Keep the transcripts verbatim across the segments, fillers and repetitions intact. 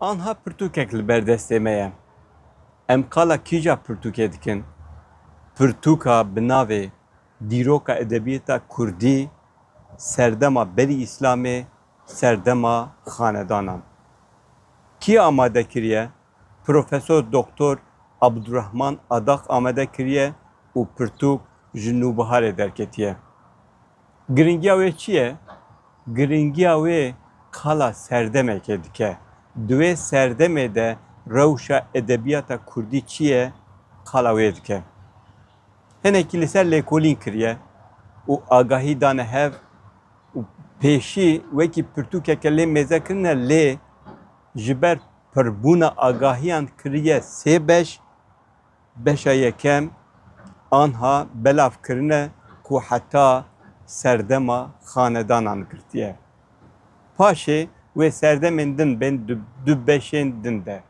Anha pirtûkek li ber destê me ye. Em qala kîja pirtûkê dikin? Pirtûka bi navê Dîroka Edebiyata Kurdî, Serdema Berî Îslamê, Serdema Xanedanan. Kî amade kiriye? Profesor Doktor Abdurrahman Adak amade kiriye û pirtûk ji Nûbiharê derketiye. Giringiya wê çi ye? Giringiya wê qala serdemekê dike. Di wê serdemê de rewşa edebiyata kurdî çi ye? Qala wê dike. Hinekî li ser lêkolîn kiriye û agahî dane hev û pêşî wekî pirtûkeke lê mêze kirine, lê ji ber pirbûna agahiyan kiriye sê beş. Beşa yekem anha belav kirine ku heta serdema xanedanan girtiye. Paşê wê serdemên din bên du, du beşên din de.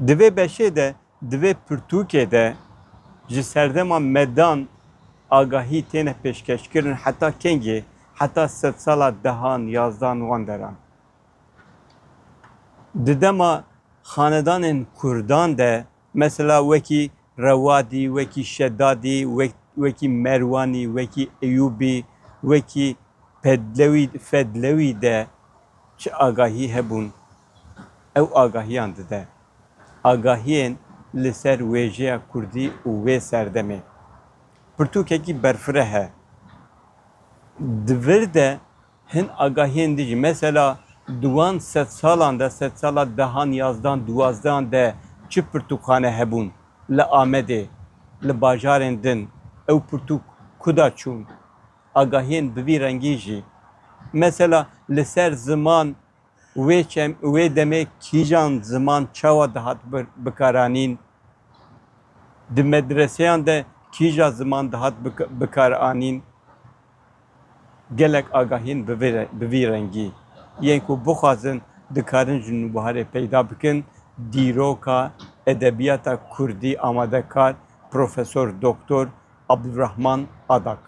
Di vê beşê de, di vê pirtûkê de ji serdema medan agahî têne pêşkêşkirin, heta kengê? Heta sedsala dehan, yazdan wan deran. Di dema xanedanên kurdan de, mesela wekî Rewadî, wekî Şedadî, wek-, wekî Merwanî, wekî Eyûbî, wekî Pedlewî, Fedlewî de çi agahî hebûn, ew agahiyan dide. Agahiyên li ser wêjeya kurdî û wê serdemê. Pirtûkekî berfireh e. Di vir de hin agahiyên din jî, mesela di wan sedsalan de, sedsala dehan, yazdan, duwazdehan de çi pirtûkxane hebûn li Amedê, li bajarên din, ew pirtûk ku da çûn? Agahiyên bi vî rengî jî. Mesela li ser ziman, wê çem-, wê demê kîjan ziman çawa dihat bi-, bikaranîn? Di medreseyan de kîja ziman dihat bik-, bikaranîn? Gelek agahiyên bi vê re-, bi vî rengî yên ku bixwazin dikarin ji Nûbiharê peyda bikin. Dîroka Edebiyata Kurdî amadekar Profesor Doktor Abdurrahman Adak.